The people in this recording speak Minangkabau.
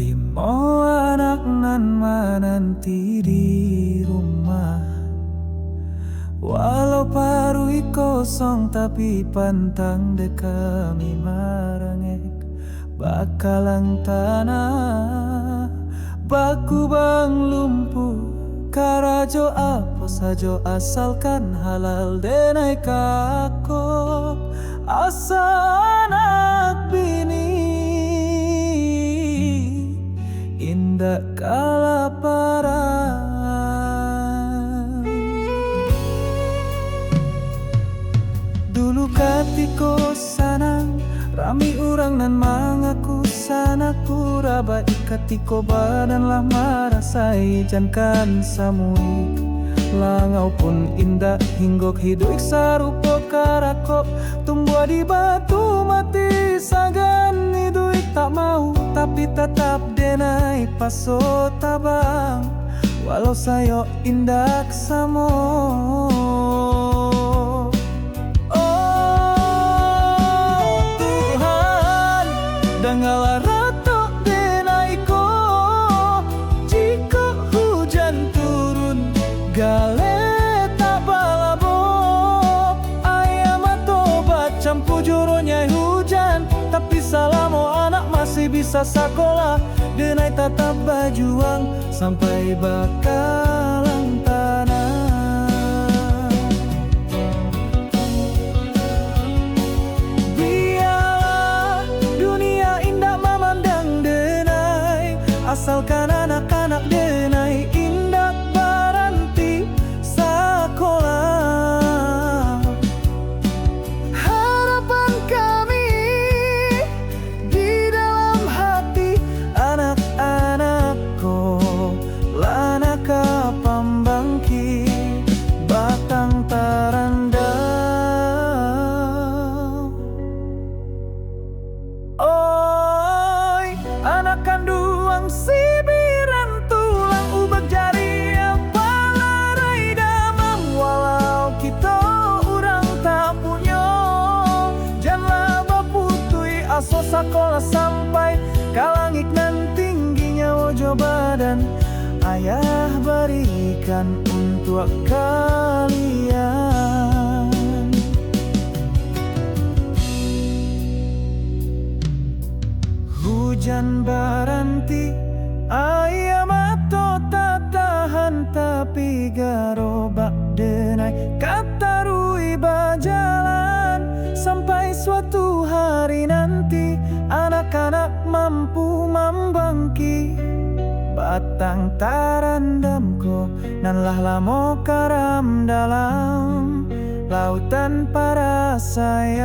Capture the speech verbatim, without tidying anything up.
Imo anak nan mananti di rumah. Walau paruik kosong, tapi pantang dek kami marangek. Bakalang tanah, bakubang lumpuah, karajo apo sajo, asalkan halal denai ka ko. Asa anak bini, indak kalaparan. Dulu katiko sanang, rami urang nan mangaku sanak, kurabai katiko badan lah marasai, jankan samuik. Langau pun indak hinggok, hiduik sarupo karakok, tumbuah di batu, mati sagan. Iduik tak mau, tapi tatap denai paso tabang, walau sayok indak samo. Oh Tuhan, dangalah ratok denai ko. Jikok hujan turun, galeh tak balabo. Aia mato bacampua jo ronyai hujan, tapi salamo anak masih bisa sakolah, denai tatap bajuang sampai bakalang tanah. Bialah dunia indak mamandang denai, asalkan anak-anak denai indak baranti sakolah. Harapan kami di dalam hati, anak-anak ko lah nak ka pambangkik batang tarandam. Oi, anak kanduang sibiran tulang, ubek jariah palarai damam, walau kito urang tak punyo, janlah baputuih aso sakolah sampai ka langik nan tinggi, nyawo jo badan Ayah barikan untuak kalian. Hujan baranti, aia mato tak tahan, tapi garobak denai ka taruih bajalan. Sampai suatu hari nanti, anak-anak mampu mambangkik batang tarandam ko, nan lah lamo karam dalam lautan parasaian.